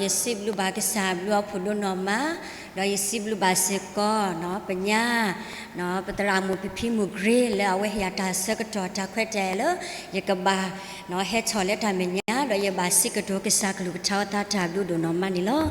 ယစံးဘျုးဘၣ်ကစၢ်အဘျုးအဖှိၣ်ဒိၣ်နီၢ်မး, ဒီးယစံးဘျုးဘၣ်စ့ၢ်ကီး ပညါ ပသရၣ်မုၣ်ဖံဖံမုၢ်ကရ့လၢအဝဲဟ့ၣ်ယၤတၢ်ဆၢကတီၢ် တၢ်ခွဲးတၢ်ယာ်လၢ ယကဘၣ် ဟဲထီၣ်လၢတၢ်မဲာ်ညါ ဒီးယဘၣ်စံးကတိၤကစၢ်ကလုၢ်ကထါအသးတၢ်ဘျုးဒိၣ်နီၢ်မးန့ၣ်လီၤ.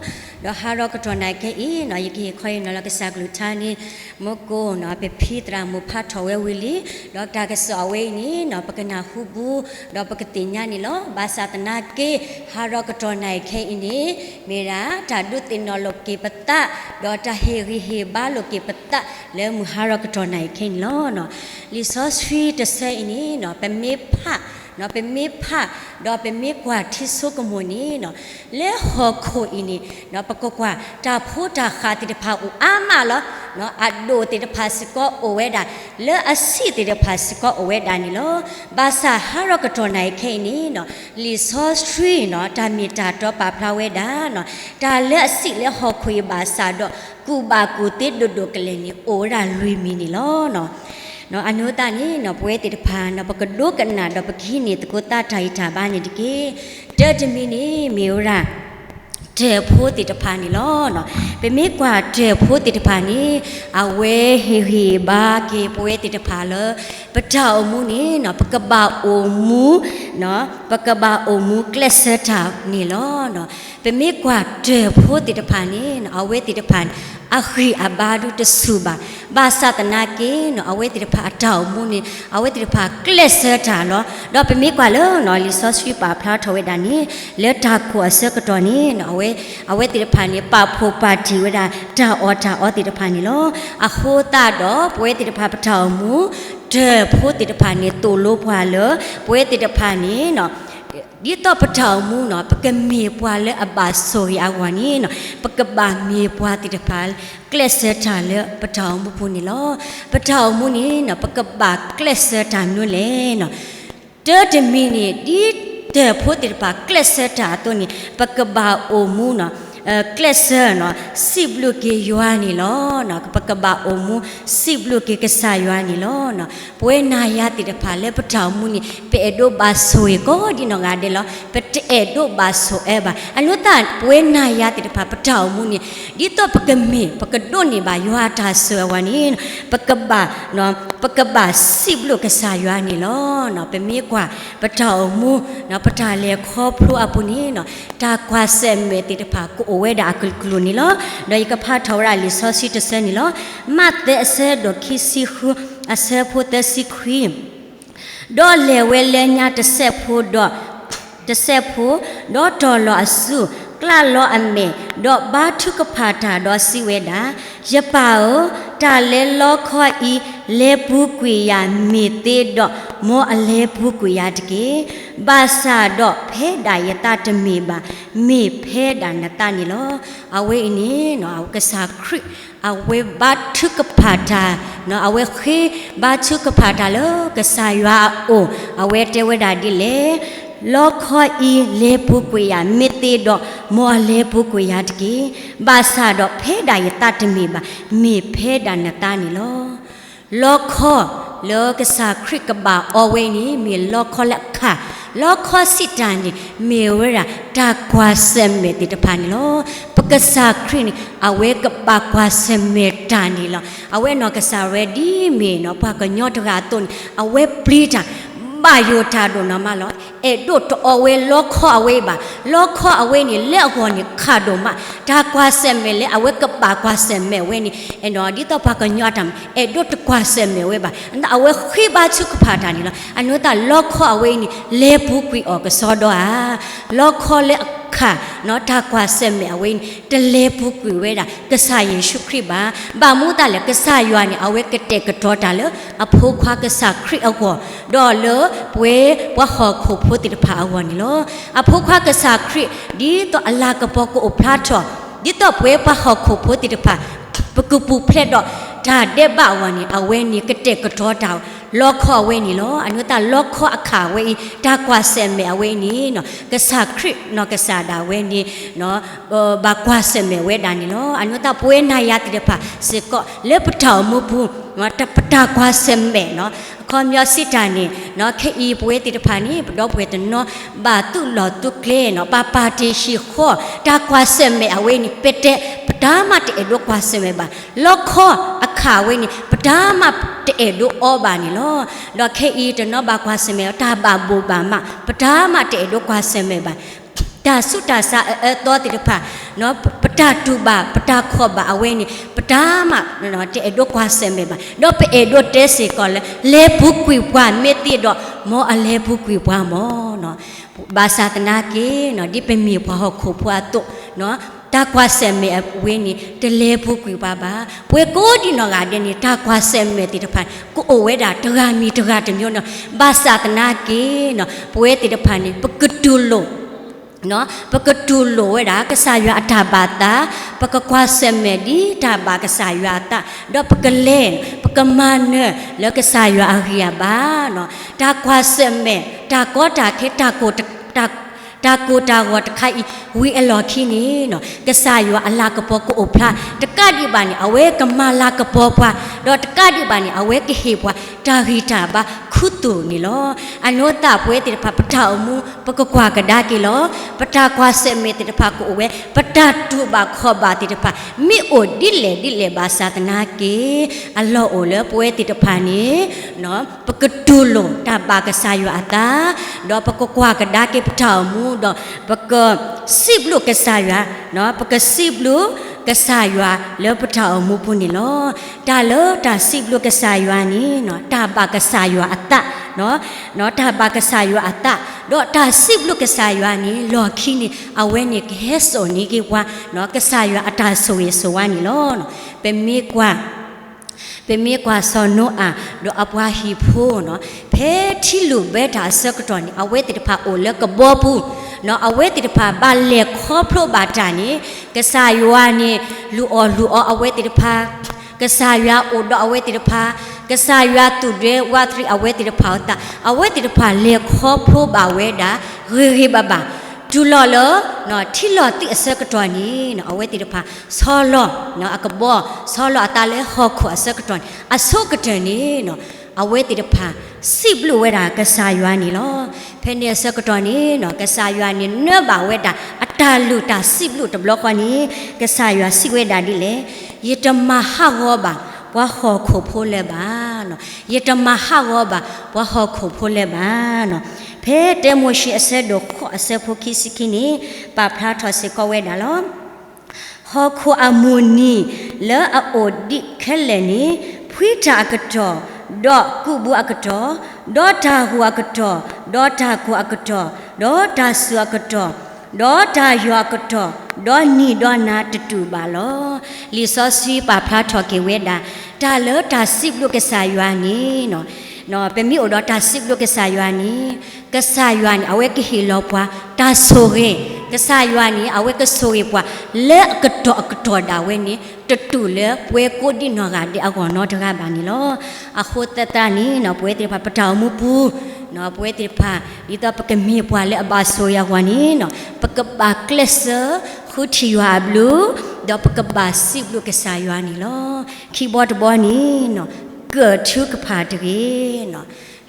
ဒီးဟးရီကတီၢ်နၣ်ကဲအံၤ ယကဟ့ၣ်ခီဟ့ၣ်နီၤလီၤကစၢ်ကလုၢ်ကထါန့ၣ် မူကိၢ် ပဖံသရၣ်မုၣ်ဖးထီၣ်ဝဲဝံၤလံ, ဒီးတၢ်ကစီၣ်အဝဲအံၤန့ၣ် ပကနၢ်ဟူဘူး ဒီးပကသ့ၣ်ညါန့ၣ်လီၤ. ဘၣ်ဆၣ်သနာ်က့ ဟးရီကတီၢ်နၣ်ကဲအံၤန့ၣ် မ့ၢ်ဒၣ်တၢ်ဒုးသ့ၣ်နီၣ်လိာ်က့ၤပသး ဒီးတၢ်ဟ့ၣ်ဂံၢ်ဟ့ၣ်ဘါလိာ်က့ၤပသး လၢမုၢ်ဟးရီကတီၢ်နၣ်ကဲအံၤန့ၣ်လီၤ. လံာ်စီဆှံတဆၢအံၤန့ၣ် ပမ့ၢ်ဖး ပမ့ၢ်ဖး ဒီးပမ့ၢ်ကွၢ်ထံဆိကမိၣ်န့ၣ် လၢဟီၣ်ခိၣ်အံၤန့ၣ် ပကကွၢ်တၢ်ဖိတၢ်ဃးသ့ၣ်တဖၣ်အိၣ်အါမးလီၤ. အဒိၣ်သ့ၣ်တဖၣ်စ့ၢ်ကီးအိၣ်ဝဲဒၣ်, လၢအဆံးသ့ၣ်တဖၣ်စ့ၢ်ကီးအိၣ်ဝဲဒၣ်န့ၣ်လီၤ. ဘၣ်ဆၣ်ဟးရီကတီၢ်နၣ်ကဲအံၤန့ၣ် လံာ်စီဆှံ တၢ်မ့ၢ်တၢ်တီပာ်ဖျါဝဲဒၣ် တၢ်လၢအဆံးလၢဟီၣ်ခိၣ်အံၤဘၣ်ဆၣ်ဒီး ကူၣ်ဘၣ်ကူၣ်သ့ဒိၣ်ဒိၣ်ကလဲာ်န့ၣ် အိၣ်ဝဲဒၣ်လွံၢ်မံၤန့ၣ်လီၤ. အနီၢ်သးန့ၣ် ပဝဲသ့ၣ်တဖၣ် ပကဒိကနၣ်ဒီးပကဟံးန့ၢ်သကိးသးတၢ်ဂံၢ်တၢ်ဘါန့ၣ်တက့ၢ်. တၢတမံၤန့ၣ် မ့ၢ်ဝဲဒၣ် တၢၢ်ဖိသ့ၣ်တဖၣ်န့ၣ်လီၤ. ပမ့ၢ်ကွၢ်တၢၢ်ဖိသ့ၣ်တဖၣ်န့ၣ် အဝဲဟ့ၣ်ဂံၢ်ဘါက့ၤပဝဲသ့ၣ်တဖၣ်လၢ ပတၢ်အိၣ်မူန့ၣ် ပကဘၣ်အိၣ်မူ ပကဘၣ်အိၣ်မူကျဲးစၢးတၢ်န့ၣ်လီၤ. ပမ့ၢ်ကွၢ်တၢၢ်ဖိသ့ၣ်တဖၣ်န့ၣ် အဝဲသ့ၣ်တဖၣ်န့ၣ် အဂံၢ်အဘါဒုတဆူၣ်ဘၣ်. ဘၣ်ဆၣ်သနာ်က့ အဝဲသ့ၣ်တဖၣ်အတၢ်အိၣ်မူန့ၣ် အဝဲသ့ၣ်တဖၣ်ကျဲးစၢးတၢ်လီၤ. ဒီးပမ့ၢ်ကွၢ်လၢ လံာ်စီဆှံပာ်ဖျါထီၣ်ဝဲဒၣ်န့ၣ် လၢတၢ်ခိၣ်အဆၢကတီၢ်န့ၣ် အဝဲသ့ၣ်တဖၣ်န့ၣ် ပာ်ဖှိၣ်ပာ်တံၢ်ဝဲဒၣ် တၢ်အီၣ်တၢ်အီသ့ၣ်တဖၣ်န့ၣ်လီၤ. အဃိသတးဒီး ပဝဲသ့ၣ်တဖၣ်ပတၢ်အိၣ်မူ တၢၢ်ဖိသ့ၣ်တဖၣ်န့ၣ် သိၣ်လိပှၤလၢ ပဝဲသ့ၣ်တဖၣ်န့ၣ် ဒ်သိးပတၢ်အိၣ်မူန့ၣ် ပကမ့ၢ်ပှၤလၢအဘၣ်ဆိၣ်ဂ့ၤအဂီၢ်န့ၣ် ပကဘၣ်မ့ၢ်ပှၤသ့ၣ်တဖၣ် ကျဲးစၢးတၢ်လၢပတၢ်အိၣ်မူပူၤန့ၣ်လီၤ. ပတၢ်အိၣ်မူန့ၣ် ပကဘၣ်ကျဲးစၢးတၢ်မနုၤလဲၣ်. တၢတမံၤန့ၣ် ဒ်တၢၢ်ဖိသ့ၣ်တဖၣ်ကျဲးစၢးတၢ်အသိးန့ၣ် ပကဘၣ်အိၣ်မူ ကျဲးစၢး စံးဘျုးက့ၤယွၤန့ၣ်လီၤ. ပကဘၣ်အိၣ်မူ စံးဘျုးက့ၤကစၢ်ယွၤန့ၣ်လီၤ. ပဝဲနၤယၤသ့ၣ်တဖၣ်လၢပတၢ်အိၣ်မူန့ၣ် ပအဲၣ်ဒိးဘၣ်ဆိၣ်ဂ့ၤကိးဒ်နီၢ်ဂၤဒဲးလီၤ. ပတအဲၣ်ဒိးဘၣ်ဆိၣ်အၢဘၣ်. အနီၢ်သး ပဝဲနၤယၤသ့ၣ်တဖၣ် ပတၢ်အိၣ်မူန့ၣ် ဒ်သိးပကမ့ၢ် ပကဒိးန့ၢ်ဘၣ်ယွၤအတၢ်ဆိၣ်ဂ့ၤအဂီၢ်န့ၣ် ပကဘၣ် ပကဘၣ်စံးဘျုးကစၢ်ယွၤန့ၣ်လီၤ. ပမ့ၢ်ကွၢ် ပတၢ်အိၣ်မူ ပတၢ်လဲၤခီဖျိအပူၤန့ၣ် တၢ်ကွၢ်ဆၢၣ်မဲာ်သ့ၣ်တဖၣ်ကအိၣ်ဝဲဒၣ်အကလုာ်ကလုာ်န့ၣ်လီၤ. ဒီးယကဖးထီၣ်ဝဲဒၣ်လံာ်စီဆှံတဆၢန့ၣ်လီၤ. မးသဲအဆၢဒိၣ်ခံဆံဃု အဆၢဖိသၢဆံခွံ ဒီးလဲၤဝဲလၢညါတစဲးဖိဒီး တစဲးဖိ, ဒီးတီၢ်လီၤအစု, ကျးလီၤအမဲာ်, ဒီးဘါထုကဖၣ်တၢ်ဒီးစံးဝဲဒၣ်, ယပၢ်ဧၢ, တၢ်လၢလီခီအံၤ လဲၤပူၤကွံာ်ယၤမ့ၢ်သ့ဒီး မ်အလဲၤပူၤကွံာ်ယၤတက့ၢ်. ဘၣ်ဆၣ်ဒီးဖဲဒၣ်ယသးတမ့ၢ်ဘၣ်, မ့ၢ်ဖဲဒၣ်နသးန့ၣ်လီၤ. အဝဲအံၤန့ၣ် ကစၢ်ခရံာ် အဝဲဘါထုကဖၣ်တၢ်, အဝဲဃ့ဘါထုကဖၣ်တၢ်လၢကစၢ်ယွၤအအိၣ်, အဝဲတဲဝဲဒၣ်ဒ်လဲၣ်, လီခီအံၤလဲၤပူၤကွံာ်ယၤမ့ၢ်သ့ဒီး မ်အလဲၤပူၤကွံာ်ယၤတက့ၢ်. ဘၣ်ဆၣ်ဒီးဖဲဒၣ်ယသးတမ့ၢ်ဘၣ်, မ့ၢ်ဖဲဒၣ်နသးန့ၣ်လီၤ. လီခီလၢကစၢ်ခရံာ်ကဘၣ်အီဝဲအံၤန့ၣ် မ့ၢ်လီခီလၢအခၣ်, လီခီစံးတၢ်န့ၣ် မ့ၢ်ဝဲဒၣ်တၢ်ကွၢ်ဆၢၣ်မဲာ်သ့ၣ်တဖၣ်န့ၣ်လီၤ. ပကစၢ်ခရံာ်န့ၣ် အဝဲကဘၣ်ကွၢ်ဆၢၣ်မဲာ်တၢ်န့ၣ်လီၤ. အဝဲနီၢ်ကစၢ်ဝဲဒ်မ့ၢ်နီၢ်ပှၤကညီတဂၤအသိးန့ၣ် အဝဲပျံၤတၢ် ဘၣ်ယိၣ်တၢ်ဒိၣ်နီၢ်မးလီၤ. အဲၣ်ဒိးတအီဝဲလီခီအဝဲအံၤဘၣ်. လီခီအဝဲန့ၣ် လၢအဂီၢ်န့ၣ်ခၣ်ဒိၣ်မး, တၢ်ကွၢ်ဆၢၣ်မဲာ်လၢအဝဲကဘၣ်ကွၢ်ဆၢၣ်မဲာ်ဝဲန့ၣ် အဲၣ်ဒိးဒ်သိးပှၤကညီအတၢ်မၤ အဲၣ်ဒိးတကွၢ်ဆၢၣ်မဲာ်ဝဲဘၣ်. အဝဲဃ့ဘါထုကဖၣ်တၢ်န့ၣ်လီၤ. အနီၢ်သးလီခီအဝဲအံၤန့ၣ် လဲၤပူၤကွံာ်အီၤကစီဒီဧါ. လီခီလၢအခၣ် တၢ်ကွၢ်ဆၢၣ်မဲာ်အဝဲအံၤန့ၣ် တလဲၤပူၤကွံာ်ဝဲဒၣ် ကစၢ်ယ့ၣ်ၡူးခရံာ်ဘၣ်. ဘၣ်မနုၤအဃိလဲၣ်, ကစၢ်ယွၤန့ၣ် အဝဲကတဲာ်ကတီၤတၢ်လၢအဖိခွါကစၢ်ခရံာ်အဂီၢ်, ဒီးလၢပဝဲပှၤဟီၣ်ခိၣ်ဖိသ့ၣ်တဖၣ်အဂီၢ်န့ၣ်လီၤ. အဖိခွါကစၢ်ခရံာ် ဒ်သိးအလၤကပီၤကအိၣ်ဖျါထီၣ်, ဒ်သိးပဝဲပှၤဟီၣ်ခိၣ်ဖိသ့ၣ်တဖၣ် ပကပူၤဖျဲးဒီးတၢ်ဒဲးဘးအဂီၢ်န့ၣ် အဝဲန့ၣ်ကတဲာ်ကတီၤတၢ်လီခီအဝဲန့ၣ်လီၤ. အနီၢ်သးလီခီအခၣ်အဝဲအံၤ တၢ်ကွၢ်ဆၢၣ်မဲာ်အဝဲအံၤန့ၣ် ကစၢ်ခရံာ်နီၢ်ကစၢ်ဒၣ်ဝဲန့ၣ် ဘၣ်ကွၢ်ဆၢၣ်မဲာ်ဝဲဒၣ်န့ၣ်လီၤ. အနီၢ်သးပဝဲနၤယၤသ့ၣ်တဖၣ်စ့ၢ်ကီး လၢပတၢ်အိၣ်မူပူၤ ပတၢ်ကွၢ်ဆၢၣ်မဲာ်န့ၣ် ခီပညီစံးတၢ်န့ၣ် ခဲအံၤပဝဲသ့ၣ်တဖၣ်န့ၣ် ပဒီပုၢ်ဝဲၢ်တနီၤ ဘၣ်သူၣ်လီၤသူၣ်ကျဲနီၤ ဘၣ်ပာ်တ့ၢ်ဟံၣ်ဃီ တၢ်ကွၢ်ဆၢၣ်မဲာ်အဝဲန့ၣ် ပတဲ ပတၢ်မၤတအဲၣ်ဒိးကွၢ်ဆၢၣ်မဲာ်ဘၣ်. လီခီအခးဝဲန့ၣ် ပတၢ်မၤတအဲၣ်ဒိးအီဘၣ်န့ၣ်လီၤ. ဒီးခဲအံၤတနီၤဘၣ်ကွၢ်ဆၢၣ်မဲာ် တၢ်ဘၣ်ဘိးဘၣ်မး ပတၢ်မၤတအဲၣ်ဒိးကွၢ်ဆၢၣ်မဲာ်ဘၣ်. တၢ်ဆူးတၢ်ဆါအအၢအသီသ့ၣ်တဖၣ် ပတၢ်တူၢ်ဘၣ် ပတၢ်ခီၣ်ဘၣ်အဝဲန့ၣ် ပတၢ်မၤ တအဲၣ်ဒိးကွၢ်ဆၢၣ်မဲာ်ဘၣ်. ဒီးပအဲၣ်ဒိးတဲစ့ၢ်ကီးလၢ လဲၤပူၤကွံာ်ပှၤမ့ၢ်သ့ဒီး မ်အလဲၤပူၤကွံာ်ပှၤမၢ်. ဘၣ်ဆၣ်သနာ်က့ ဒ်ပမ့ၢ်ပှၤဟီၣ်ခိၣ်ဖိအသိး တၢ်ကွၢ်ဆၢၣ်မဲာ်အဝဲန့ၣ် တလဲၤပူၤကွံာ်ပှၤဘၣ်. ပဝဲကိးဒံနီၢ်ဂၤဒဲးန့ၣ် တၢ်ကွၢ်ဆၢၣ်မဲာ်သ့ၣ်တဖၣ် ကအိၣ်ဝဲဒၣ်တဂၤမံၤတဂၤတမံၤနီၤ. ဘၣ်ဆၣ်သနာ်က့ ပဝဲသ့ၣ်တဖၣ်န့ၣ် ပကတူၢ်လိာ် ပကတူၢ်လိာ်ဝဲဒၣ် ကစၢ်ယွၤအတၢ်ဘၣ်သး, ပကကွၢ်ဆၢၣ်မဲာ်ဒ်တၢ်ဘၣ်ကစၢ်ယွၤအသး, ဒီးပကလဲၤ ပကမၤနၢၤလၢကစၢ်ယွၤအဂံၢ်အဘါနီၤ. တၢ်ကွၢ်ဆၢၣ်မဲာ် တၢ်ကီတၢ်ခဲ တၢ်ကိၢ်တၢ်ဂီၤတခါအံၤ ဝံၤအလီၢ်ခံန့ၣ်နီၤ ကစၢ်ယွၤအလၤကပီၤကအိၣ်ဖျါ တကးဒံးဘၣ်န့ၣ် အဝဲကမၤလၤကပီၤပှၤ, ဒီးတကးဒံးဘၣ်န့ၣ် အဝဲကဟ့ၣ်ပှၤ တၢ်ဂံၢ်တၢ်ဘါခူသူၣ်န့ၣ်လီၤ. အနီၢ်သးပဝဲသ့ၣ်တဖၣ် ပတၢ်အိၣ်မူ ပကကွၢ်ကဒါက့ၤလီၤ. ပတၢ်ကွၢ်ဆၢၣ်မဲာ်သ့ၣ်တဖၣ်ကအိၣ်ဝဲ, ပတၢ်တူၢ်ဘၣ်ခီၣ်ဘၣ်သ့ၣ်တဖၣ် မ့ၢ်အိၣ်ဒ်လဲၣ်ဒ်လဲၣ်ဘၣ်ဆၣ်သနာ်က့ အလီၢ်အိၣ်လၢပဝဲသ့ၣ်တဖၣ်န့ၣ် ပကတူၢ်လိာ်တၢ်ဘၣ်ကစၢ်ယွၤအသး, ဒီးပကကွၢ်ကဒါက့ၤပတၢ်အိၣ်မူ, ဒီးပကစံးဘျုးကစၢ်ယွၤ, ပကစံးဘျုးကစၢ်ယွၤလၢပတၢ်အိၣ်မူပူၤန့ၣ်လီၤ. တၢ်လၢတၢ်စံးဘျုးကစၢ်ယွၤန့ၣ် တၢ်ဘၣ်ကစၢ်ယွၤအသး, တၢ်ဘၣ်ကစၢ်ယွၤအသး, ဒီးတၢ်စံးဘျုးကစၢ်ယွၤန့ၣ် လီၢ်ခံန့ၣ် အဝဲန့ၣ်ကဟဲစိာ်န့ၢ်က့ၤပှၤ ကစၢ်ယွၤအတၢ်ဆိၣ်ဂ့ၤဆိၣ်ဝါန့ၣ်လီၤ. ပမ့ၢ်ကွၢ် ပမ့ၢ်ကွၢ်စီၤနိအၤ ဒီးအပှၤဟံၣ်ဖိနီၤ, ဖဲထံလုာ်ဘဲတၢ်အဆၢကတီၢ်န့ၣ် အဝဲသ့ၣ်တဖၣ်အိၣ်လၢကဘီပူၤ, အဝဲသ့ၣ်တဖၣ်ဘၣ်လဲၤခီဖျိဘၣ်တၢ်န့ၣ် ကစၢ်ယွၤန့ၣ် လုၢ်အီၣ်လုၢ်အီအဝဲသ့ၣ်တဖၣ်, ကစၢ်ယွၤအိၣ်ဒီးအဝဲသ့ၣ်တဖၣ်, ကစၢ်ယွၤသူၣ်ဒွဲဝးတရံးအဝဲသ့ၣ်တဖၣ်အသး, အဝဲသ့ၣ်တဖၣ်လဲၤခီဖျိဘၣ်ဝဲဒၣ် ဂ့ၤဂ့ၤဘၣ်ဘၣ်, တုၤလီၤလၢ ထံလီၤသံးအဆၢကတီၢ်န့ၣ် အဝဲသ့ၣ်တဖၣ် ဆီလီၤအကဘီ, ဆီလီၤအသးလၢဟီၣ်ခိၣ်အဆၢကတီၢ်န့ၣ် အဆိကတၢၢ်န့ၣ် အဝဲသ့ၣ်တဖၣ် စံးဘျုးဝဲဒၣ်ကစၢ်ယွၤန့ၣ်လီၤ. ဖဲန့ၣ်အဆၢကတီၢ်န့ၣ် ကစၢ်ယွၤန့ၣ်နၢဘၣ်ဝဲဒၣ် အတၢ်လုၢ်တၢ်စံးဘျုးတဘျီဃီန့ၣ် ကစၢ်ယွၤစံးဝဲဒၣ်ဒ်လဲၣ်, ယတမၤဟးဂီၤဘၣ် ပှၤဟီၣ်ခိၣ်ဖိလၢၤဘၣ်, ယတမၤဟးဂီၤဘၣ် ပှၤဟီၣ်ခိၣ်ဖိလၢၤဘၣ်. ဖဲတၢမိၤၡ့အဆၢဒိၣ်ဃိးအဆၢဖိခံဆံခံန့ၣ် ပာ်ဖျါထီၣ်စ့ၢ်ကီးဝဲဒၣ်လီၤ. ဟီၣ်ခိၣ်အမုၢ်နံၤလၢအအိၣ်ဒံးခဲလၢာ်န့ၣ် ဖှံတၢ်အကတီၢ်, ဒီးကူးဘူးအကတီၢ်, ဒီးတၢ်ဂိၢ်အကတီၢ်, ဒီးတၢ်ကိၢ်အကတီၢ်, ဒီးတၢ်စူၤအကတီၢ်, ဒီးတၢ်ယီၢ်အကတီၢ်, ဒီးနံၤဒီးနၤတတူၢ်ဘၣ်လီၤ. လံာ်စီဆှံပာ်ဖျါထီၣ်က့ၤဝဲဒၣ် တၢ်လၢတၢ်စံးဘျုးကစၢ်ယွၤန့ၣ် ပမ့ၢ်အိၣ်ဒီးတၢ်စံးဘျုးကစၢ်ယွၤန့ၣ် ကစၢ်ယွၤန့ၣ် အဝဲကဟ့ၣ်လီၤပှၤ တၢ်ဆိၣ်ဂ့ၤ, ကစၢ်ယွၤန့ၣ် အဝဲကဆိၣ်ဂ့ၤပှၤ လၢအကတီၢ်အကတီၢ်ဒၣ်ဝဲန့ၣ် တတူၢ်လၢပဝဲကိးဒံနီၢ်ဂၤဒဲးအဂီၢ်နီတဂၤဘၣ်န့ၣ်လီၤ. အဃိသတးန့ၣ် ပဝဲသ့ၣ်တဖၣ်ပတၢ်အိၣ်မူပူၤ ပဝဲသ့ၣ်တဖၣ် ဒ်သိးပကမ့ၢ်ပှၤလၢအဘၣ်ဆိၣ်ဂ့ၤအဂီၢ်န့ၣ် ပကဘၣ်ကျဲးစၢးဃုထံၣ်ယွၤအဘျုး ဒီးပကဘၣ်စံးဘျုးကစၢ်ယွၤန့ၣ်လီၤ. ခံဘီတဘီန့ၣ် ကၢၣ်ထုကဖၣ်တဂ့ၤ.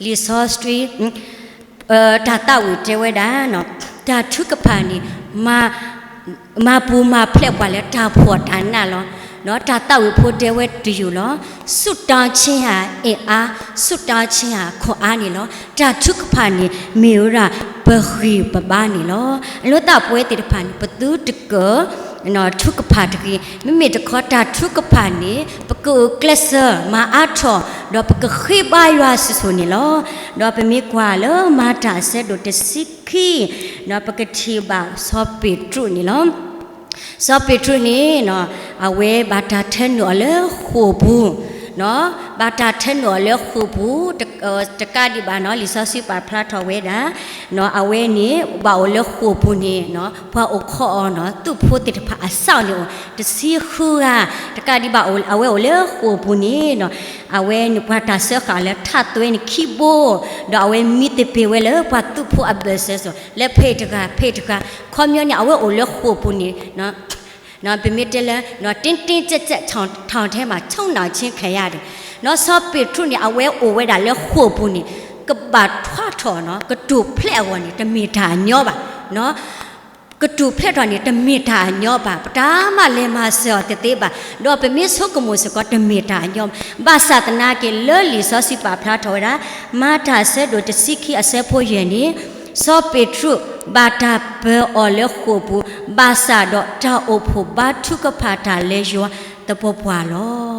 လံာ်စီဆှံ တၢ်သးဝံၣ်တဲဝဲဒၣ် တၢ်ထုကဖၣ်န့ၣ် မၤပူၤမၤဖျဲးပှၤလၢတၢ်ဖှီၣ်တၢ်နးလီၤ. တၢ်သးဝံၣ်ဖိတဲဝဲတယုၢ်လီၤ. ဆုတောင်းခြင်းဟာ အင်အား, ဆုတောင်းခြင်းဟာ ခွန်အား န့ၣ်လီၤ. တၢ်ထုကဖၣ်န့ၣ် မ့ၢ်ဝဲဒၣ်ပဂံၢ်ပဘါန့ၣ်လီၤ. အဃိသတးပဝဲသ့ၣ်တဖၣ်န့ၣ် ပသုတကၢၣ် ထုကဖၣ်တဂ့ၤ. မ့မ့ၢ်တခီတၢ်ထုကဖၣ်န့ၣ် ပကကျဲးစၢးမၤအါထီၣ် ဒီးပကဃ့ဘါယွၤစိၤစိၤန့ၣ်လီၤ. ဒီးပမ့ၢ်ကွၢ်လၢမၤတၢ်အဆၢဒိၣ်တဆံခံ ဒီးပကထံၣ်ဘၣ်စီၤပ့းတရူးန့ၣ်လီၤ. စီၤပ့းတရူးန့ၣ် အဝဲဘၣ်တၢ်ထၢနုာ်အီၤလၢဃိာ်ပူၤ, ဘၣ်တၢ်ထၢနုာ်အီၤလၢဃိာ်ပူၤ တကးဒံးဘၣ်နီၤ လံာ်စီဆှံပာ်ဖျါထီၣ်ဝဲဒၣ် အဝဲန့ၣ် ဘၣ်အိၣ်လၢဃိာ်ပူၤန့ၣ် ပှၤအိၣ်ခိးအီၤနီၤ သုးဖိသ့ၣ်တဖၣ်အစၢ်န့ၣ်အိၣ် တဆံဃုဂၤ, တကးဒံးဘၣ်အဝဲအိၣ်လၢဃိာ်ပူၤန့ၣ် အဝဲန့ၣ်ပှၤတၢ်စၢဃာ်လၢထးသွဲန့ၣ်ခံဘိ, ဒီးအဝဲမံသပ့ၤဝဲလၢပှၤသုးဖိအဘၢၣ်စၢၤစၢၤ လၢဖဲတဂၤ ဖဲတဂၤ, ခီပညီန့ၣ် အဝဲအိၣ်လၢဃိာ်ပူၤန့ၣ် ပမ့ၢ်တဲလၢ တင်းတင်းကြပ်ကြပ် ထောင်ထဲမှာ ချုပ်နှောင်ခြင်းခံရတယ်. ဒီးစီၤပ့းတရူးန့ၣ် အဝဲအိၣ်ဝဲဒၣ်လၢဃိာ်ပူၤန့ၣ် ကဘၣ်ထွါထီၣ်နီၤ ကထူၣ်ဖျဲးအဂီၢ်န့ၣ် တမ့ၢ်တၢ်အညီဘၣ်. ကထူၣ်ဖျဲးထီၣ်န့ၣ် တမ့ၢ်တၢ်အညီဘၣ်. ပတၢ်မၤလဲၤမၤစၢၤအီၤတသ့ဘၣ်. ဒီးပမ့ၢ်ဆိကမိၣ်စ့ၢ်ကီး တမ့ၢ်တၢ်အညီဘၣ်. ဘၣ်ဆၣ်သနာ်က့ လၢလံာ်စီဆှံပာ်ဖျါထီၣ်ဝဲဒၣ် မၤတၢ်အဆၢဒိၣ်တဆံခံ အဆၢဖိယဲၢ်န့ၣ်, စီၤပ့းတရူး ဘၣ်တၢ်ပၢၤအီၤလၢဃိာ်ပူၤ ဘၣ်ဆၣ်ဒီးတၢ်အိၣ်ဖှိၣ်ဘါထုကဖၣ်တၢ်လၢယွၤသပှၢ်ပှၢ်လီၤ.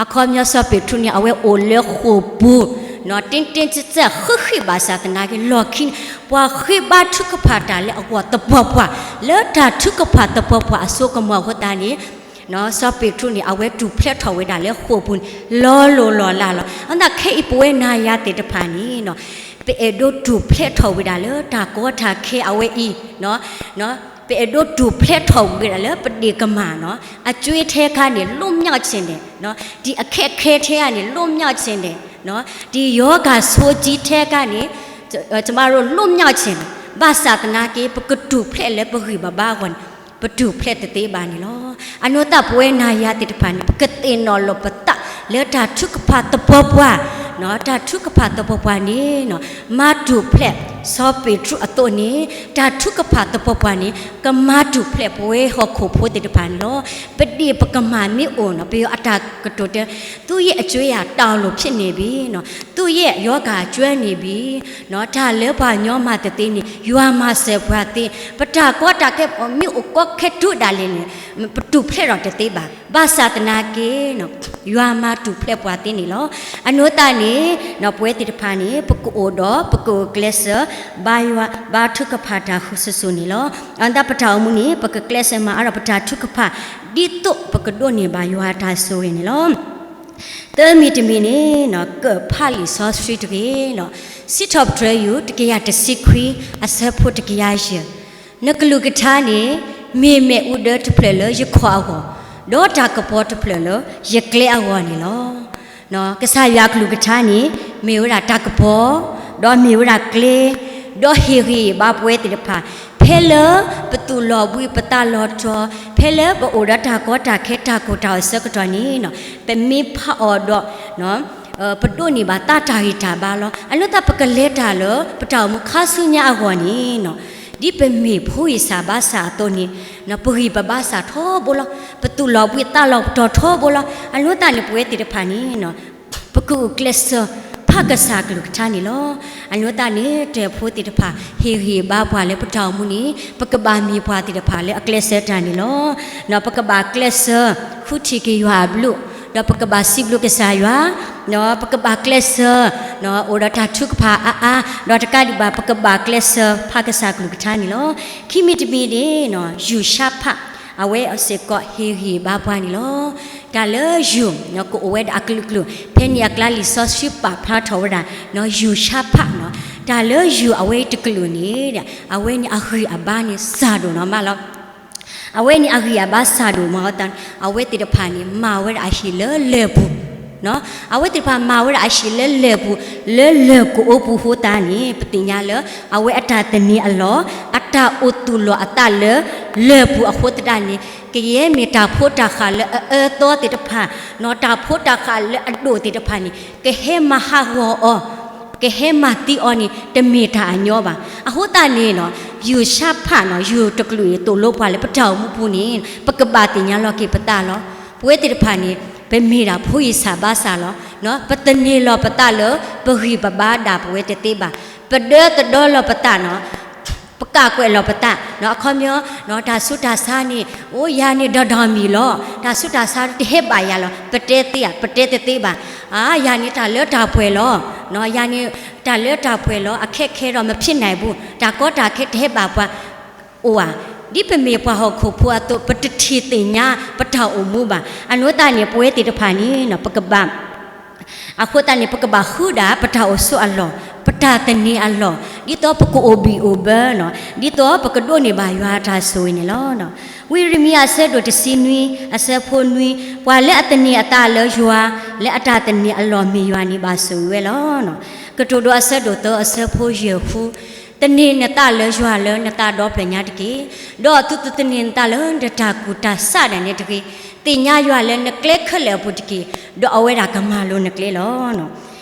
အခီပညီစီၤပ့းတရူးန့ၣ် အဝဲအိၣ်လၢဃိာ်ပူၤ နီၤ တ့တ့စဲစဲ ဃံးဃံး ဘၣ်ဆၣ်သနာ်က့ လီၢ်ခံန့ၣ် ပှၤဃ့ဘါထုကဖၣ်တၢ်လၢအဂီၢ်သပှၢ်ပှၢ်, လၢတၢ်ထုကဖၣ်သပှၢ်ပှၢ်အစိကမီၤအဃိသတးန့ၣ် စီၤပ့းတရူးန့ၣ် အဝဲထူၣ်ဖျဲးထီၣ်ဝဲဒၣ်လၢဃိာ်ပူၤန့ၣ် လီၤလိၢ်လီၤလးလီၤ. အသးခဲအံၤ ပဝဲနၤယၤသ့ၣ်တဖၣ်န့ၣ် ပအဲၣ်ဒိးထူၣ်ဖျဲးထီၣ်ဝဲဒၣ်လၢတၢ်ကီတၢ်ခဲအဝဲအံၤ ပအဲၣ်ဒိးထူၣ်ဖျဲးထီၣ်ဝဲဒၣ်လၢပဒ့ၣ်ကမၢ်နီၤ အကၠွ့ထဲခါန့ၣ် လွတ်မြောက်ချင်တယ်, ဒီအခက်အခဲထဲန့ၣ် လွတ်မြောက်ချင်တယ်, ဒီရောဂါဆိုးကြီးထဲခါန့ၣ် ကျမတို့ လွတ်မြောက်ချင်တယ်. ဘၣ်ဆၣ်သနာ်က့ ပကထူၣ်ဖျဲးလၢပဂံၢ်ပဘါအဂီၢ်န့ၣ် ပထူၣ်ဖျဲးတသ့ဘၣ်န့ၣ်လီၤ. အနီၢ်သး ပဝဲနၤယၤသ့ၣ်တဖၣ်န့ၣ် ပကသ့ၣ်နီၣ်လီၤပသးလၢတၢ်ထုကဖၣ်သပှၢ်ပှၢ်, တၢ်ထုကဖၣ်သပှၢ်ပှၢ်န့ၣ် မၤထူၣ်ဖျဲး စီၤပ့းတရူးအသိးန့ၣ် တၢ်ထုကဖၣ်သပှၢ်ပှၢ်န့ၣ် ကမၤထူၣ်ဖျဲးပဝဲဟီၣ်ခိၣ်ဖိသ့ၣ်တဖၣ်န့ၣ်လီၤ. ပဒ့ၣ်ပကမၢ်မ့ၢ်အိၣ်နီၤ ပယီၤအတၢ်ကတိၤတဲ သူ့ရဲ့အကြွေးအတားလို့ဖြစ်နေပြီနီၤ, သူ့ရဲ့ရောဂါကၠွဲနေပြီနီၤ, တၢ်လၢပှၤညီမၤတသ့န့ၣ် ယွၤမၤစၢၤပှၤသ့, ပတၢ်ကီတၢ်ခဲမ့ၢ်အိၣ်ကီခဲထူဒၣ်လဲာ်န့ၣ် ပထူၣ်ဖျဲးထီၣ်တသ့ဘၣ်. ဘၣ်ဆၣ်သနာ်က့ ယွၤမၤထူၣ်ဖျဲးပှၤသ့န့ၣ်လီၤ. အနီၢ်သးန့ၣ် ပဝဲသ့ၣ်တဖၣ်န့ၣ် ပကအိၣ်ဒီး ပကအိၣ်ကျဲးစၢး ဘါယွၤ ဘါထုကဖၣ်တၢ်ဃုာ်စိၤစိၤန့ၣ်လီၤ. အသးပတၢ်အိၣ်မူန့ၣ် ပကကျဲးစၢးမၤအါထီၣ်ပတၢ်ထုကဖၣ် ဒ်သိးပကဒိးန့ၢ်ဘၣ်ယွၤအတၢ်ဆိၣ်ဂ့ၤန့ၣ်လီၤ. သၢမံၤတမံၤန့ၣ် ကဖးလံာ်စီဆှံတဂ့ၤ. စံးထီၣ်ပတြၢၤယိၤ တကယၤတဆံခွံ အဆၢဖိတကယၤယဲၢ်, နကလုၢ်ကထါန့ၣ် မ့ၢ်မ့ၣ်အူဒၢတဖျၢၣ်လၢယခီၣ်အဂီၢ်, ဒီးတၢ်ကပီၤတဖျၢၣ်လၢယကျဲအဂီၢ်န့ၣ်လီၤ. ကစၢ်ယွၤအကလုၢ်ကထါန့ၣ် မ့ၢ်ဝဲဒၣ်တၢ်ကပီၤ, ဒီးမ့ၢ်ဝဲဒၣ်ကျဲ, ဒီးဟ့ၣ်ဂံၢ်ဘါပဝဲသ့ၣ်တဖၣ်, ဖဲလၢပသူၣ်လီၤဘှံးပသးလီၤတီၤ, ဖဲလၢပအိၣ်ဒီးတၢ်ကီတၢ်ခဲတၢ်ကိၢ်တၢ်ဂီၤအဆၢကတီၢ်န့ၣ် ပမ့ၢ်ဖးအီၤဒီး ပဒိးန့ၢ်ဘၣ်သးတၢ်ဂံၢ်တၢ်ဘါလီၤ. အနီၢ်သး ပကလဲၤတၢ်လၢ ပတၢ်အိၣ်မူခါဆူညါအဂီၢ်န့ၣ် ဒ်ပမ့ၢ်ဖိအံၤစၢ်ဘါစၢ်အသိးန့ၣ် ပဂံၢ်ပဘါစၢ်ထီဘိလီၤ. ပသူၣ်လီၤဘှံးသးလီၤတီၤထီဘိလီၤ. အနီၢ်သးန့ၣ် ပဝဲသ့ၣ်တဖၣ်န့ၣ် ပကအိၣ်ကျဲးစၢး ဖးကစၢ်ကလုၢ်ကထါန့ၣ်လီၤ. အနီၢ်သးန့ၣ် တၢ်ဖိသ့ၣ်တဖၣ် ဟ့ၣ်ဂံၢ်ဘါပှၤလၢပတၢ်အိၣ်မူန့ၣ် ပကဘၣ်မ့ၢ်ပှၤသ့ၣ်တဖၣ်လၢအကျဲးစၢးတၢ်န့ၣ်လီၤ. ပကဘၣ်ကျဲးစၢး ဃုထံၣ်က့ၤယွၤအဘျုး, ဒီးပကဘၣ်စံးဘျုးကစၢ်ယွၤ, ပကဘၣ်ကျဲးစၢး အိၣ်ဒီးတၢ်ထုကဖၣ်အါအါ, ဒီးတကးဒံးဘၣ် ပကဘၣ်ကျဲးစၢးဖးကစၢ်ကလုၢ်ကထါန့ၣ်လီၤ. ခံမံၤတမံၤန့ၣ် ယူၤၡါဖး အဝဲစ့ၢ်ကီးဟ့ၣ်ဂံၢ်ဘါပှၤန့ၣ်လီၤ. တၢ်လၢယူၤ ကအိၣ်ဝဲဒၣ်အကလုာ်ကလုာ်, ဖဲန့ၣ်အကျါလံာ်စီဆှံပာ်ဖျါထီၣ်ဝဲဒၣ် ယူၤၡါဖးနီၤ, တၢ်လၢယူၤအဝဲတကလုာ်န့ၣ် အဝဲန့ၣ်အဂံၢ်အဘါန့ၣ်စၢ်ဒိၣ်နီၤမးလီၤ. အဝဲန့ၣ်အဂံၢ်အဘါစၢ်ဒိၣ်မးအသးန့ၣ် အဝဲသ့ၣ်တဖၣ်န့ၣ် မၤဝဲဒၣ်အဟံၣ်လၢလၢၢ်ပူၤ, အဝဲသ့ၣ်တဖၣ်မၤဝဲဒၣ်အဟံၣ်လၢလၢၢ်ပူၤ, လၢလၢၢ်ကအိပူၤအဃိသတးန့ၣ် ပသ့ၣ်ညါလၢ အဝဲအတၢ်သန့ၤအလီၢ်, အတၢ်အိၣ်သူၣ်လီၤအသးလၢလၢၢ်ပူၤအဃိသတးန့ၣ် ကယဲၢ်မ့ၢ်တၢ်ဖိတၢ်ဃၣ်လၢအအၢအသီသ့ၣ်တဖၣ်, တၢ်ဖိတၢ်ဃၣ်လၢအဒိၣ်သ့ၣ်တဖၣ်န့ၣ် ကဟဲမၤဟးဂီၤအီၤ, ကဟဲမၤသံအီၤန့ၣ် တမ့ၢ်တၢ်အညီဘၣ်. အဃိသတးန့ၣ် ယူၤၡါဖးနီၤ ယူၤတကလုာ်အံၤ သိၣ်လိပှၤလၢပတၢ်အိၣ်မူပူၤန့ၣ် ပကဘၣ်သ့ၣ်ညါလီၤက့ၤပသးလီၤ. ပဝဲသ့ၣ်တဖၣ်န့ၣ် ပမ့ၢ်ဒၣ်ဖိအံၤစၢ်ဘါစၢ်လီၤ. ပသန့ၤလီၤပသးလၢ ပဂံၢ်ပဘါဒၣ်ပဝဲတသ့ဘၣ်. ပဒၢသဒၢလီၤပသးနီၤ ပကးကွဲးလီၤပသး, အခီပညီ တၢ်ဆူးတၢ်ဆါန့ၣ် အိၣ်ယၤန့ၣ်ဒီးဒီမံၤလီၤ, တၢ်ဆူးတၢ်ဆါတဟဲဘၣ်ယၤလီၤ, ပတဲသ့ဧါ, ပတဲတသ့ဘၣ်. ယၤန့ၣ်တၢ်လၢတၢ်ပှဲၤလီၤ, ယၤန့ၣ် တၢ်လၢတၢ်ပှဲၤလီၤ, အခက်ခဲတော့ မဖြစ်နိုင်ဘူး, တၢ်ကီတၢ်ခဲတဟဲဘၣ်ပှၤ အိၣ်ဧါ. ဒ်ပမ့ၢ်ပှၤဟီၣ်ခိၣ်ဖိအသိး ပတထံၣ်သ့ၣ်ညါပတၢ်အိၣ်မူဘၣ်. အနီၢ်သးန့ၣ် ပဝဲသ့ၣ်တဖၣ်န့ၣ် ပကဘၣ် အဃိသတးန့ၣ် ပကဘၣ်ဃုဒၣ်ပတၢ်အိၣ်ဆိးအလီၢ်, ပတၢ်သန့ၤအလီၢ်, ဒ်သိးပကအိၣ်ဘံၣ်အိၣ်ဘၢနီၤ, ဒ်သိးပကဒိးန့ၢ်ဘၣ်ယွၤအတၢ်ဆိၣ်ဂ့ၤန့ၣ်လီၤ. ဝံယံၤရမံယၤအဆၢဒိၣ်တဆံနွံ အဆၢဖိနွံ, ပှၤလၢအသန့ၤအသးလၢယွၤ, လၢအတၢ်သန့ၤအလီၢ်မ့ၢ်ယွၤန့ၣ် ဘၣ်ဆိၣ်ဂ့ၤဝဲလီၤ. ကတိၤဒိအဆၢဒိၣ်သၢအဆၢဖိယဲၢ်ဃု, သန့ၤနသးလၢယွၤလၢနသးဒီဖျၢၣ်ညါတက့ၢ်. ဒီးသုတသန့ၤနသးလၢနတၢ်ကူၣ်တၢ်ဆးဒၣ်နဲတဂ့ၤ. သ့ၣ်ညါယွၤလၢနကျဲခဲလၢာ်အပူၤတက့ၢ်, ဒီးအဝဲဒၣ်ကမၤလိၤနကျဲလီၤ.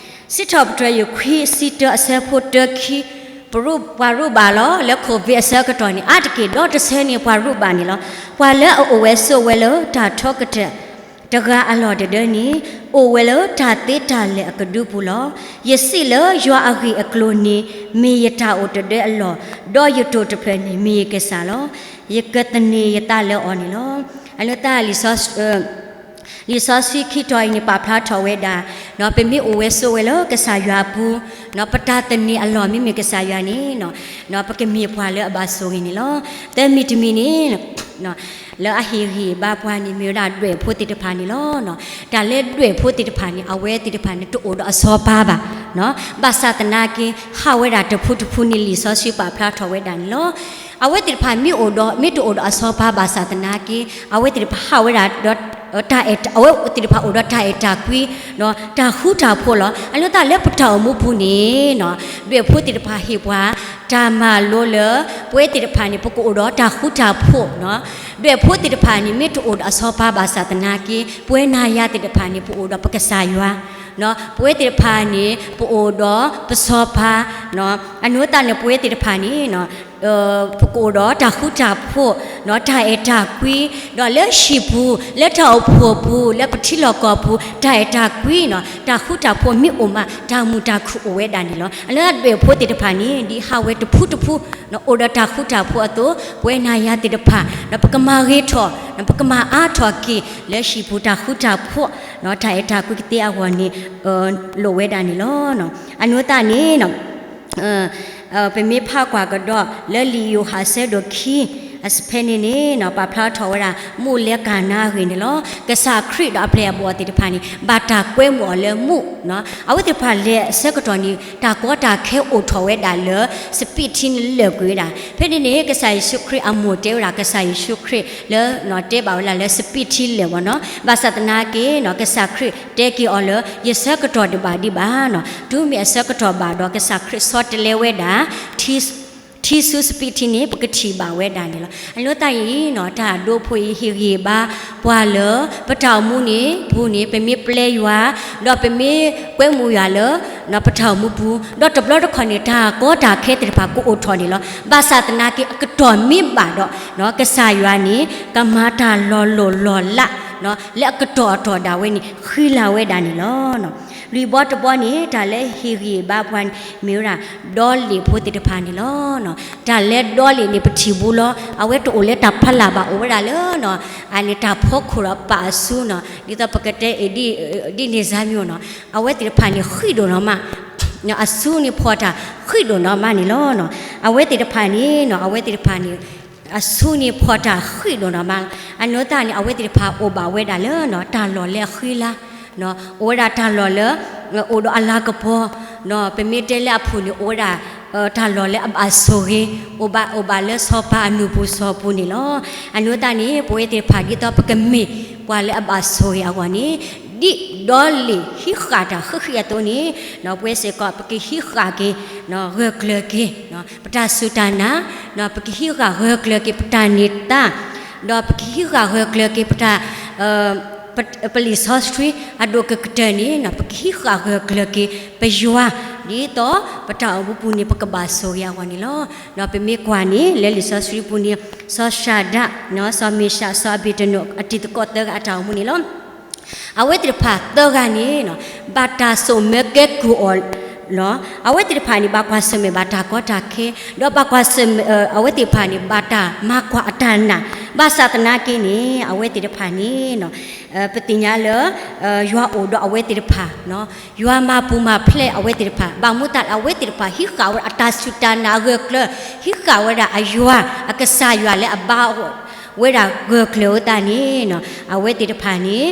စံးထီၣ်ပတြၢၤ ယူၢ်ခွံဆံတၢ အဆၢဖိတၢခံ, ပရူး, ပှၤရူးဘၣ်လီၤ. လၢ COVID အဆၢကတီၢ်န့ၣ် အါတက့ၢ်ဒီးတဆၢန့ၣ် ပှၤရူးဘၣ်န့ၣ်လီၤ. ပှၤလၢအအိၣ်ဝဲဆိးဝဲလၢတၢ်ထီကတၢၢ်တဂၤအလီၢ်တဒၢန့ၣ်, အိၣ်ဝဲလၢတၢ်သ့တၢ်လဲၢ်အကဒုပူၤလီၤ. ယစံးလၢယွၤအဂ့ၢ်အကျိၤန့ၣ် မ့ၢ်ယတၢ်အိၣ်တဒၢအလီၢ်, ဒီးယတိာ်တဖျၢၣ်န့ၣ် မ့ၢ်ယကစၢ်လီၤ. ယကသန့ၤယသးလၢအီၤန့ၣ်လီၤ. အန့ၣ်သတး လံာ်စီဆှံခံတီၤအံၤန့ၣ် ပာ်ဖျါထီၣ်ဝဲဒၣ်, ပမ့ၢ်အိၣ်ဝဲဆိးဝဲလၢကစၢ်ယွၤအပူၤ, ပတၢ်သန့ၤအလီၢ်မ့မ့ၢ်ကစၢ်ယွၤန့ၣ်, ပကမ့ၢ်ပှၤလၢအဘၣ်ဆိၣ်ဂ့ၤန့ၣ်လီၤ. သၢမံၤတမံၤန့ၣ် လၢအဟ့ၣ်ဂံၢ်ဘါပှၤန့ၣ် မ့ၢ်ဝဲဒၣ်ဒွဲၣ်ဖိသ့ၣ်တဖၣ်န့ၣ်လီၤ. တၢ်လၢဒွဲၣ်ဖိသ့ၣ်တဖၣ်န့ၣ် အဝဲသ့ၣ်တဖၣ်န့ၣ် တအိၣ်ဒီးအစီၤပၤဘၣ်. ဘၣ်ဆၣ်သနာ်က့ ဟးဝဲဒၣ်တဖုတဖုန့ၣ် လံာ်စီဆှံပာ်ဖျါထီၣ်ဝဲဒၣ်န့ၣ်လီၤ. အဝဲသ့ၣ်တဖၣ်မ့ၢ်အိၣ်ဒီး မ့ၢ်တအိၣ်ဒီးအစီၤပၤဘၣ်ဆၣ်သနာ်က့ အဝဲသ့ၣ်တဖၣ်ဟးဝဲဒၣ်ဒီး တၢ်အဲၣ်, အဝဲသ့ၣ်တဖၣ်အိၣ်ဒီးတၢ်အဲၣ်တၢ်ကွံ, တၢ်ဃူတၢ်ဖိးလီၤ. အန့ၣ်သတးလၢပတၢ်အိၣ်မူပူၤန့ၣ် ဒွဲၣ်ဖိသ့ၣ်တဖၣ်ဟ့ၣ်ပှၤ တၢ်မၤလိလၢ ပဝဲသ့ၣ်တဖၣ်န့ၣ် ပကအိၣ်ဒီးတၢ်ဃူတၢ်ဖိး, ဒွဲၣ်ဖိသ့ၣ်တဖၣ်န့ၣ် မ့ၢ်တအိၣ်ဒီးအစီၤပၤဘၣ်ဆၣ်သနာ်က့ ပဝဲနၤယၤသ့ၣ်တဖၣ်န့ၣ် ပအိၣ်ဒီးပကစၢ်ယွၤ, ပဝဲသ့ၣ်တဖၣ်န့ၣ် ပအိၣ်ဒီးပစီၤပၤ, အန့ၣ်သတးန့ၣ် ပဝဲသ့ၣ်တဖၣ်န့ၣ် ပကအိၣ်ဒီးတၢ်ဃူတၢ်ဖိး, တၢ်အဲၣ်တၢ်ကွံ, ဒီးလၢဟံၣ်ပူၤ လၢတၢ်အိၣ်ဖှိၣ်ပူၤ လၢပထံလီၢ်ကီၢ်ပူၤ တၢ်အဲၣ်တၢ်ကွံ, တၢ်ဃူတၢ်ဖိးမ့ၢ်အိၣ်မး တၢ်မုာ်တၢ်ခုၣ်အိၣ်ဝဲဒၣ်န့ၣ်လီၤ. အန့ၣ်ဒွဲၣ်ဖိသ့ၣ်တဖၣ်န့ၣ် ဒ်ဟးဝဲတဖုတဖု အိၣ်ဒီးတၢ်ဃူတၢ်ဖိးအသိး ပဝဲနၤယၤသ့ၣ်တဖၣ် ပကမၤဂ့ၤထီၣ်, ပကမၤအါထီၣ်က့ၤ လၢဟံၣ်ပူၤတၢ်ဃူတၢ်ဖိး, တၢ်အဲၣ်တၢ်ကွံကသ့အဂီၢ်န့ၣ် လိၣ်ဝဲဒၣ်န့ၣ်လီၤ. အန့ၣ်သတးန့ၣ် ပမ့ၢ်ဖးကွၢ်ကဒီး လၢလံာ်ယိၤဟၣ်အဆၢဒိၣ်ခံ အဆၢဖဲန့ၣ်န့ၣ် ပာ်ဖျါထီၣ်ဝဲဒၣ် မူးလၢကၤနါအဂ့ၢ်န့ၣ်လီၤ. ကစၢ်ခရံာ်ဒီးအပျဲၢ်အဘီၣ်သ့ၣ်တဖၣ်န့ၣ် ဘၣ်တၢ်ကွဲမုာ်အီၤလၢမူး, အဝဲသ့ၣ်တဖၣ်လဲၤအဆၢကတီၢ်န့ၣ် တၢ်ကီတၢ်ခဲအိၣ်ထီၣ်ဝဲဒၣ်လၢ စပံးထံလၢာ်ကွံာ်ဝဲဒၣ်. ဖဲန့ၣ်န့ၣ် ကစၢ်ယ့ၣ်ၡူးခရံာ်အမိၢ်တဲဝဲဒၣ် ကစၢ်ယ့ၣ်ၡူးခရံာ်လၢ တဲဘၣ်ဝဲဒၣ်လၢစပံးထံလၢာ်ဘၣ်နီၤ. ဘၣ်ဆၣ်သနာ်က့ ကစၢ်ခရံာ်တဲက့ၤအီၤလၢ ယဆၢကတီၢ်တဘၣ်ဒံးဘၣ်နီၤ. တုၤမ့ၢ်အဆၢကတီၢ်ဘၣ်ဒီး ကစၢ်ခရံာ်ဆီတလဲဝဲဒၣ် ထံဆူစပံးထံန့ၣ် ပကထံၣ်ဘၣ်ဝဲဒၣ်န့ၣ်လီၤ. အန့ၣ်သတးအံၤ တၢ်ဒိဖိအံၤ ဟ့ၣ်ဂံၢ်ဘါပှၤလၢ ပတၢ်အိၣ်မူန့ၣ်ပူၤန့ၣ် ပမ့ၢ်ပျဲယွၤ ဒီးပမ့ၢ်ကွဲမုာ်ယွၤလၢ ပတၢ်အိၣ်မူပူၤ ဒီးတဘျီတခီၣ်န့ၣ် တၢ်ကီတၢ်ခဲသ့ၣ်တဖၣ်ကအိၣ်ထီၣ်န့ၣ်လီၤ. ဘၣ်ဆၣ်သနာ်က့ အကတီၢ်မ့ၢ်ဘၣ်ဒီး ကစၢ်ယွၤန့ၣ် ကမၤတၢ်လီၤလိၢ်လီၤလး လၢအကတီၢ်အတီၢ်ဒၣ်ဝဲန့ၣ် ဃံလၤဝဲဒၣ်န့ၣ်လီၤ. လွံၢ်ဘီတဘီန့ၣ် တၢ်လၢဟ့ၣ်ဂံၢ်ဘါပှၤန့ၣ် မ့ၢ်ဝဲဒၣ် ဒီလ့ၣ်ဖိသ့ၣ်တဖၣ်န့ၣ်လီၤ. တၢ်လၢဒီလ့ၣ်န့ၣ် ပထံၣ်ဘိလီၤ. အဝဲတအိၣ်လၢတၢ်ဖီလာ်ဘၣ် အိၣ်ဝဲဒၣ်လၢ အန့ၣ် တၢ်ဖီခိၣ်ဒီးပာ်အစုနီၤ. ဒ်သိးပကတဲအံၤ ဒ်န့ၣ်စါမံၤနီၤ. အဝဲသ့ၣ်တဖၣ်န့ၣ် ဃံးဒိၣ်နီၤမး အစုန့ၣ်ဖီၣ်တၢ်ဃံးဒိၣ်နီၤမးန့ၣ်လီၤ. အဝဲသ့ၣ်တဖၣ်န့ၣ် အဝဲသ့ၣ်တဖၣ်န့ၣ် အစုန့ၣ်ဖီၣ်တၢ်ဃံးဒိၣ်နီၤမး. အန့ၣ်သတးန့ၣ် အဝဲသ့ၣ်တဖၣ်အိၣ်ဘၣ်ဝဲဒၣ်လၢ တၢ်လီၢ်လၢအဃံလၤ အိၣ်ဝဲဒၣ်တၢ်လီၢ်လၢ အိၣ်ဒီးအလၤကပီၤ ပမ့ၢ်တဲလၢအဖုၣ်န့ၣ် အိၣ်ဝဲဒၣ် တၢ်လီၢ်လၢအဘၣ်ဆိၣ်ဂ့ၤ အိၣ်ဘၣ် အိၣ်ဘၣ်လၢစီၤပၤအနုာ်ပူၤစီၤပူၤန့ၣ်လီၤ. အန့ၣ်သတးန့ၣ် ပဝဲသ့ၣ်တဖၣ်ဒ်သိးပကမ့ၢ်ပှၤလၢအဘၣ်ဆိၣ်ဂ့ၤအဂီၢ်န့ၣ် ဒ်ဒီလ့ၣ်ဟံးဃာ်တၢ်ဃံးဃံးအသိးန့ၣ် ပဝဲစ့ၢ်ကီး ပကဟံးဃာ်က့ၤ ဂၢၢ်ကျၢၤက့ၤ ပတၢ်စူၢ်တၢ်နာ် ပကဟံးဃာ်ဂၢၢ်ကျၢၤက့ၤပတၢ်န့ၢ်သါ ဒီးပကဟံးဃာ်ဂၢၢ်ကျၢၤက့ၤပတၢ် ပလံာ်စီဆှံအဒိၣ်ကကတၢၢ်န့ၣ် ပကဟံးဃာ်ဂၢၢ်ကျၢၤက့ၤပယွၤ ဒ်သိးပတၢ်အိၣ်မူပူၤန့ၣ် ပကဘၣ်ဆိၣ်ဂ့ၤအဂီၢ်န့ၣ်လီၤ. ဒီးပမ့ၢ်ကွၢ်န့ၣ် လၢလံာ်စီဆှံပူၤန့ၣ် စီၤၡၤဒၣ် စီၤမ့ၣ်ၡး စီၤအဘ့းနကိၣ် အတံၤသကိးသၢဂၤအတၢ်အိၣ်မူန့ၣ်လီၤ. အဝဲသ့ၣ်တဖၣ်သၢဂၤန့ၣ် ဘၣ်တၢ်စိာ်မၢကဲကုၢ်အီၤလီၤ. အဝဲသ့ၣ်တဖၣ်န့ၣ် ဘၣ်ကွၢ်ဆၢၣ်မဲာ်ဘၣ်တၢ်ကီတၢ်ခဲ ဒီးဘၣ်ကွၢ်ဆၢၣ်မဲာ် အဝဲသ့ၣ်တဖၣ်န့ၣ် ဘၣ်တၢ်မၤကွၢ်အတၢ်နာ် ဘၣ်ဆၣ်သနာ်က့န့ၣ် အဝဲသ့ၣ်တဖၣ်န့ၣ် ပသ့ၣ်ညါလၢ ယွၤအိၣ်ဒီးအဝဲသ့ၣ်တဖၣ် ယွၤမၤပူၤမၤဖျဲးအဝဲသ့ၣ်တဖၣ် ဘၣ်မနုၤသးလၢအဝဲသ့ၣ်တဖၣ် ဟံးဃာ်ဝဲဒၣ်အတၢ်စူၢ်တၢ်နာ်အဂၢၢ်ကျၢၤ ဟံးဃာ်ဝဲဒၣ်အယွၤ အကစၢ်ယွၤလၢအဘါဝဲဒၣ်ဂၢၢ်ကျၢၤအသးန့ၣ် အဝဲသ့ၣ်တဖၣ်န့ၣ်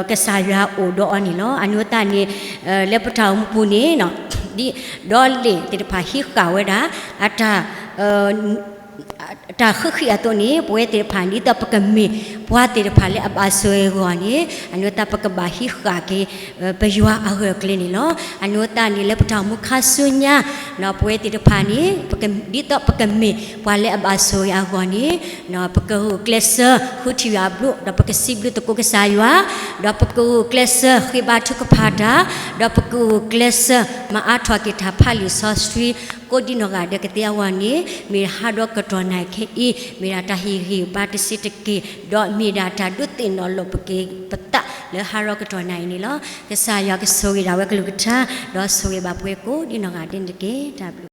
ကစၢ်ယွၤအိၣ်ဒီးအီၤန့ၣ်လီၤ. အန့ၣ်သတးန့ၣ် လၢပတၢ်အိၣ်မူပူၤန့ၣ် ဒ်ဒီလ့ၣ်သ့ၣ်တဖၣ်ဟံးဃာ်ဝဲဒၣ် အတၢ် တၢ်ဃုဃံးအသိးန့ၣ် ပဝဲသ့ၣ်တဖၣ် ဒ်သိးပကမ့ၢ်ပှၤသ့ၣ်တဖၣ်လၢအဘၣ်ဆိၣ်ဂ့ၤအဂီၢ်န့ၣ် အန့ၣ်သတးပကဘၣ်ဟံးဃာ်က့ၤ ပယွၤအဂၢၢ်အကျၢၤန့ၣ်လီၤ. အန့ၣ်သတးန့ၣ်လၢပတၢ်အိၣ်မူခါဆူညါ ပဝဲသ့ၣ်တဖၣ်န့ၣ် ဒ်သိးပကမ့ၢ်ပှၤလၢအဘၣ်ဆိၣ်ဂ့ၤအဂီၢ်န့ၣ် ပကဂုာ်ကျဲးစၢးဃုထံၣ်ယွၤအဘျုး ဒီးပကစံးဘျုးသကိးကစၢ်ယွၤ ဒီးပကဂုာ်ကျဲးစၢးဃ့ဘါထုကဖၣ်တၢ် ဒီးပကဂုာ်ကျဲးစၢးမၤအါထီၣ်က့ၤတၢ်ဖးလံာ်စီဆှံ ကိးဒံနီၢ်ဂၤဒဲးကသ့အဂီၢ်န့ၣ် မ့ၢ်ဟါဒီးကတီၢ်နၣ်ရံၣ်ခဲအံၤ မ့ၢ်ဒၣ်တၢ်ဟ့ၣ်ဂံၢ်ဘါတဆံးတက့ၢ် ဒီးမ့ၢ်ဒၣ်တၢ်ဒုးသ့ၣ်နီၣ်လိာ်ပက့ၤပသးလၢဟါဒီးကတီၢ်နၣ်ရံၣ်အံၤန့ၣ်လီၤ. ကစၢ်ယွၤကဆိၣ်ဂ့ၤဒၣ်ဝဲကလုၢ်ကထါ ဒီးဆိၣ်ဂ့ၤဘၣ်ပှၤကိးဒံနီၢ်ဂၤဒဲးန့ၣ်တက့ၢ်. တၢ်ဘျုး